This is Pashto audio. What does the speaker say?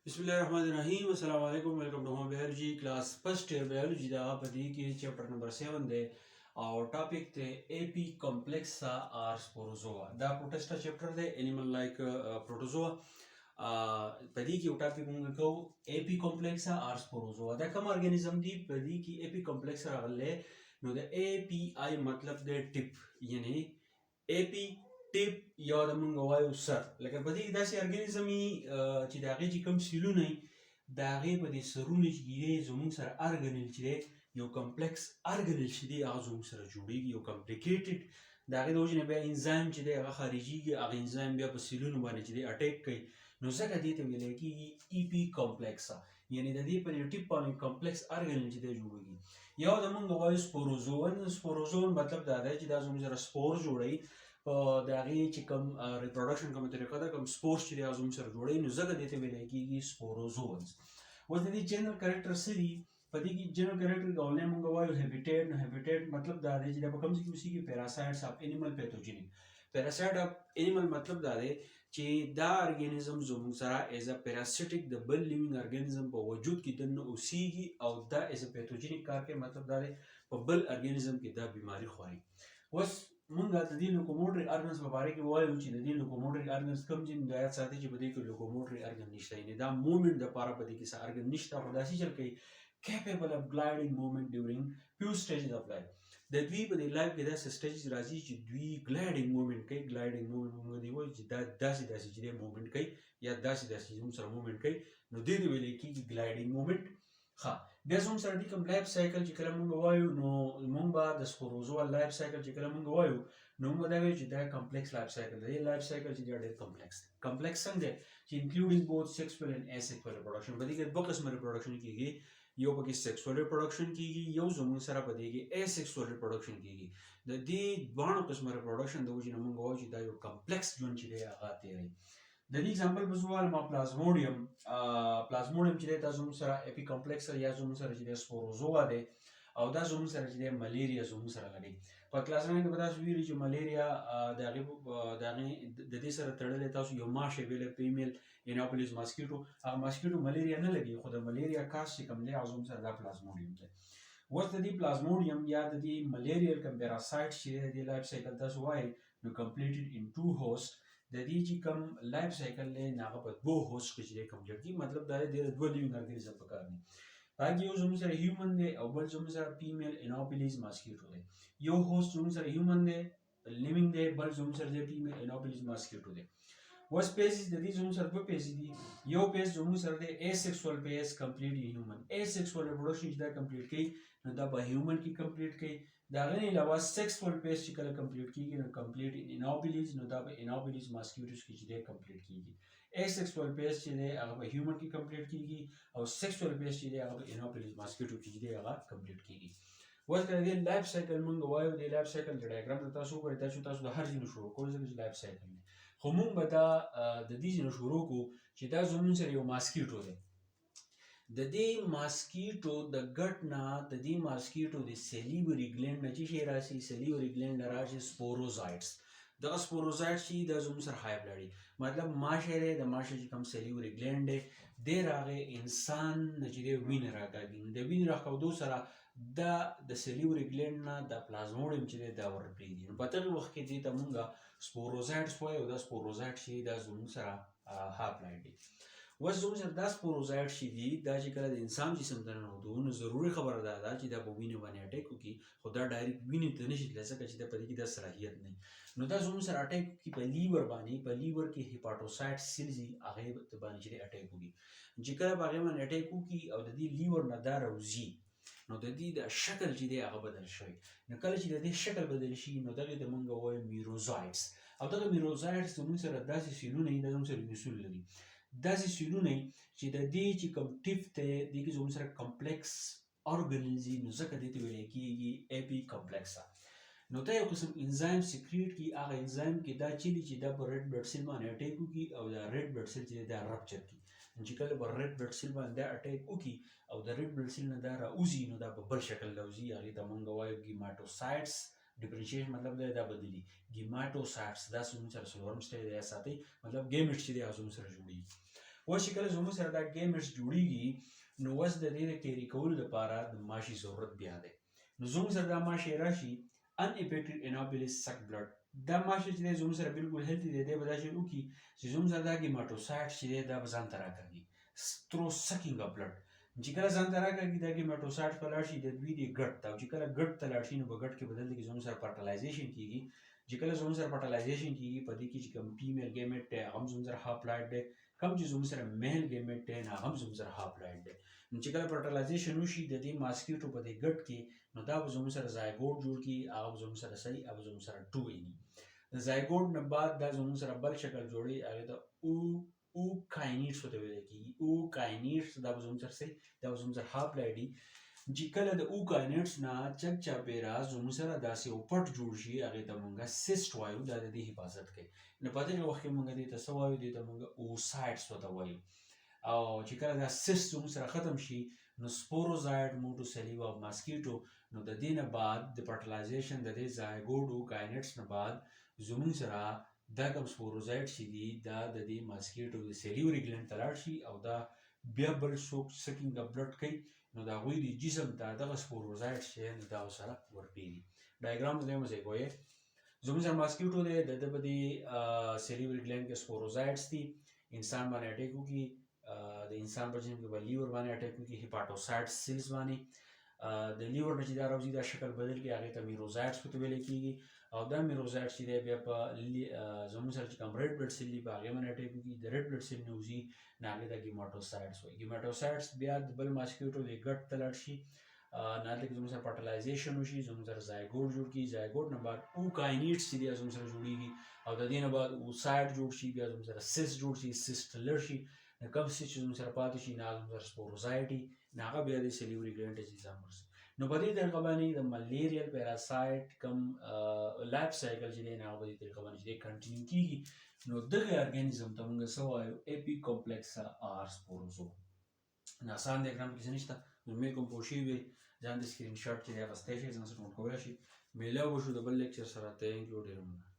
بسم الله الرحمن الرحیم. السلام علیکم. Welcome to home biology class, first year biology. دا په دې کې چپټر نمبر 7 دی او ټاپک دی اپی کمپلیکسا آر سپوروزوا. دا پروټسټا چپټر دی، انیمل لایک پروټوزوا. په دې کې یو ټاپک موږ کوو، اپی کمپلیکسا آر سپوروزوا. دا کوم ارګانیزم دی؟ په دې کې اپی کمپلیکس راغلی، نو د ای پی آی مطلب دی ټیپ، یعنی اپی ټیپ یا د مونږ وایو سر. لکه په دې کې داسې ارګانیزم چې د هغې چې کوم سیلونه وي، د هغې په دې سرونو چې دي، زموږ سره ارګانیل چې دی، یو کمپلیکس ارګانیل چې دی، هغه زموږ سره جوړیږي، یو کمپلیکیټډ. د هغې د وجې نه بیا انزایم چې دی، هغه خارجیږي. هغه انزایم بیا په سیلونو باندې چې دی اټیک کوي، نو ځکه دې ته ویل کېږي ای پی کمپلیکسا، یعنی د دې په ټیپ باندې کمپلیکس ارګانیل چې دی جوړیږي. یو د مونږ وایو سپوروزون. سپوروزون مطلب دا دی چې دا زموږ سره سپور جوړوي. په د هغې چې کوم ریپروډکشن کومه طریقه ده، کوم سپورس چې دی، هغه زموږ سره جوړوي، نو ځکه دې ته ویل کېږي سپوروزونز. اوس د دې جنرل کریکټر څه دي؟ په دې کې جنرل کریکټر اولنی مونږ وایو هیبیټیټ. نو هیبیټیټ مطلب دا دی چې دا په کوم ځای کې اوسېږي؟ Parasites of animal pathogenic. Parasite of animal مطلب دا دی چې دا ارګانیزم زموږ سره از ا پیراسیټیک د بل لیوینګ ارګانیزم په وجود کې دننه اوسېږي او دا از ا پیتوجینیک کار کوي. مطلب دا دی په بل ارګانیزم کې دا بیماری خوري. اوس مونږ د دې لوکوموټري ارګنز په باره کې وایو چې د دې لوکوموټري ارګنز کوم دي. نو یاد ساتئ چې په دې کې لوکوموټري ارګن نشته، یعنی دا موومنټ د پاره په دې کې څه ارګن نشته، خو داسې چل کوي، capable of gliding movement during few stages of life. د دوی په دې لایف کې داسې سټیجز راځي چې دوی ګلایډینګ موومنټ کوي. ګلایډینګ موومنټ موږ دی وایو چې دا داسې داسې چې موومنټ کوي یا داسې داسې چې موږ سره موومنټ کوي، نو دې ته ویل کېږي ګلایډینګ موومنټ. ښه، بیا زموږ سره د کوم لایف سایکل چې کله موږ وایو، نو موږ به د سپوروزوا لایف سایکل چې کله موږ وایو، نو موږ دا وایو چې دا کمپلیکس لایف سایکل دی. لایف سایکل چې دا ډېر کمپلیکس دی. کمپلیکس څنګه دی؟ چې including both sexual and asexual reproduction. په دې کې دوه قسمه ریپروډکشن کیږي، یو پکې سیکسوال ریپروډکشن کیږي، یو زموږ سره په دې کې اسیکسوال ریپروډکشن کیږي. د دې دواړو قسمه ریپروډکشن د وجې نه موږ وایو چې دا یو کمپلیکس ژوند چې دی، هغه تېروي. د دې اگزامپل به زه ووایم پلازموډیم. پلازموډیم چې دی، دا زموږ سره اپی کمپلیکس یا زموږ سره چې دی سپوروزوا دی او دا زموږ سره چې دی ملیریا زموږ سره لري. په کلاس 9 کې به تاسو ویلي چې ملیریا د هغې د هغې د دې سره تړلی تاسو یو ماشه ویلی، فیمیل اناپولیس ماسکیټو. هغه ماسکیټو ملیریا نه لګي، خو د ملیریا کاس چې کوم دی، هغه زموږ سره دا پلازموډیم دی. اوس د دې پلازموډیم یا د دې ملیریل کوم پیراسایټ چې د دې لایف سایکل تاسو وایي، نو completed in two host. د دې چې کوم لایف سایکل دی، نو هغه په دوو هوست کې چې دی کمپلیټ کړي. مطلب دا دی د دوه لیوینګ ارګانیزم پکار دي. هغه یو زموږ سره هیومن دی او بل زموږ سره فیمیل اناپولیس ماسکیټو دی. یو هوست زموږ سره هیومن دی، لیوینګ دی، بل زموږ سره دی فیمیل اناپولیس ماسکیټو دی. اوس فیزز د دې زموږ سره دوه فیز دي. یو فیز زموږ سره دی asexual phase, complete in human. Asexual reproduction چې دا کمپلیټ کوي، نو دا په هیومن کې کمپلیټ کوي. د هغې نه علاوه سیکسوال فیز چې کله کمپلیټ کیږي، نو کمپلیټ ان اناپولیس، نو دا په اناپولیس ماسکیټوس کې چې دی کمپلیټ کیږي. اسیکسوال فیز چې دی، هغه په هیومن کې کمپلیټ کیږي او سیکسوال فیز چې دی، هغه په اناپولیس ماسکیټو کې چې دی، هغه کمپلیټ کیږي. اوس که د دې لایف سایکل مونږ وایو، د لایف سایکل د ډایګرام ته تاسو وګورئ. تاسو د هر ځای نه شروع کوئ، ځکه چې لایف سایکل دی، خو مونږ به دا د دې ځای نه شروع کوو چې دا زمونږ سره یو ماسکیټو دی. د دې ماسکیټو د ګټ نه، د دې ماسکیټو د سیلیوري ګلینډ نه چې شی راسي، سیلیوري ګلینډ نه راشي سپوروزایټس. دغه سپوروزایټس چې دا زموږ سره هایپلایډ، مطلب ماشه دی، د ماشه چې کوم سیلیوري ګلینډ دی، دی راغی انسان نه چې دی وینه راکاږي. د وینې راکاږدو سره دا د سیلیوري ګلینډ نه د پلازموډیم چې دی، دا ورپرېږدي. نو په دغه وخت کې دې ته مونږ سپوروزایټس وایو او دا سپوروزایټ چې دا زموږ سره هاپلایډ دی. اوس زموږ سره دا سپوروزایټ چې دي، دا چې کله د انسان جسم ته ننوتو، نو ضروري خبره دا ده چې دا په وینې باندې اټیک وکړي، خو دا ډایرکټ وینې ته نشي تللی، ځکه چې دا په دې کې دا صلاحیت نه. نو دا زموږ سره اټیک وکړي په لیور باندې. په لیور کې هیپاټوسایټ سیلز دي، هغې باندې چې اټیک وکړي. چې کله په هغې باندې اټیک وکړي او د دې لیور نه دا راوځي، نو د دې د شکل چې دی، هغه بدل شوی. نو کله چې د دې شکل بدل شي، نو دغه ته مونږ وایو میروزایټس. او دغه میروزایټس زموږ سره داسې سیلونه دي، زموږ سره مثول لري، داسې سیلونه چې د دې چې کوم ټیپ دی، دې کې زموږ سره کمپلیکس اورګانیزم، نو ځکه دې ته ویل کېږي اپی کمپلیکسا. نو دا یو قسم انزایم سکریټ کی. هغه انزایم کې دا چلی چې دا په ریډ بلډ سیل باندې اټیک وکړي او دا ریډ بلډ سیل چې دا رپچر کی. چې کله په ریډ بلډ سیل باندې دا اټیک وکړي او د ریډ بلډ سیل نه دا راوځي، نو دا په بل شکل راوځي. هغې ته مونږ وایو ګیماټوسایټس. ډیفرنشیشن مطلب دا دا بدلی ګیماټوسایټس. دا زموږ سره څلورم سټیج دی ساتي، مطلب ګیمټ چې دی، هغه زموږ سره جوړیږي. اوس چې کله زموږ سره دا ګیمټس جوړیږي، نو اوس د دې د کیری کولو لپاره د ماشي ضرورت بیا دی. نو زموږ سره دا ماشي راشي، unaffected Anopheles suck blood. دا ماشي چې دی زموږ سره بالکل healthy دی، دی به دا شی وکړي چې زموږ سره دا ګیماټوسایټ چې دی دا به ځان ته راکاږي through sucking of blood. چې کله ځان ته راکاږي، دا ګیماټوسایټ په لاړ شي د دوی دی gut ته، او چې کله gut ته لاړ شي نو په gut کې بدل کې زموږ سره fertilization کیږي. چې کله زموږ سره fertilization کیږي، په دې کې چې کوم female gamete دی هغه هم زموږ سره haploid دی، کوم چې زموږ سره male gamete دی نو هغه هم زموږ سره haploid دی. نو چې کله fertilization وشي د دې mosquito په دې gut کې، نو دا به زموږ سره zygote جوړ کړي. هغه به زموږ سره صحیح، هغه به زموږ سره 2 n. د zygote نه بعد دا زموږ سره بل شکل جوړي، هغه ته ookinetes ورته ویل کېږي. Ookinetes دا به زموږ سره صحیح، دا به زموږ سره haploid. چې کله د ookinetes نه چک چاپېره زموږ سره داسې یو پټ جوړ شي، هغې ته مونږ cyst وایو. دا د دې حفاظت کوي. نو په دغه وخت کې مونږ دې ته څه وایو؟ دې ته مونږ oocytes ورته وایو. او چې کله دا cyst زموږ سره ختم شي، نو sporozoite move to saliva of mosquito. نو د دې نه بعد د fertilization د دې zygote ookinetes نه بعد زموږ سره دا کوم sporozoite چې دي، دا د دې mosquito د salivary gland ته لاړ شي، او دا بیا بل څوک sucking of blood کوي، نو د هغوی د جسم ته دغه sporozoite چې نو دا سره ورپېږي. ډایګرام دې مو ځای کوی. زموږ سره mosquito دی، د ده په دې salivary gland کې sporozoites دي. انسان باندې attack وکړي، د انسان په جسم کې به liver باندې attack وکړي، hepatocyte cells باندې. د liver نه چې دا راوځي، دا شکل بدل کړي، هغې ته merozoites ورته ویل کېږي. او دا merozoites چې دی بیا په زموږ سره چې کوم red blood cell دي، په هغې باندې attack وکړي. د red blood cell نه وځي، نو هغې ته gametocytes وایي. Gametocytes بیا د بل mosquito د gut ته لاړ شي، نو هلته کې زموږ سره fertilization وشي، زموږ سره zygote جوړ کړي. Zygote نه بعد ookinetes چې دي زموږ سره جوړیږي، او د دې نه بعد oocyte جوړ شي، بیا زموږ سره cyst جوړ شي، cyst لړ شي. نو کوم څه چې زموږ سره پاتې شي، نه زموږ سره sporozoite، نو هغه بیا د salivary gland ته ځان ورسي. نو په دې طریقه باندې د malarial parasite کوم life cycle چې دی، نو هغه په دې طریقه باندې چې دی continue کیږي. نو دغه organism ته موږ څه وایو؟ Apicomplexa or sporozoa. نو اسان ډایګرام کې څه نشته. نو امید کوم پوه شوي وي. ځان د screenshot چې دی اخیستی شي، ځان سره نوټ کولی شي. میلاو شو د بل لیکچر سره. Thank you، ډېره مننه.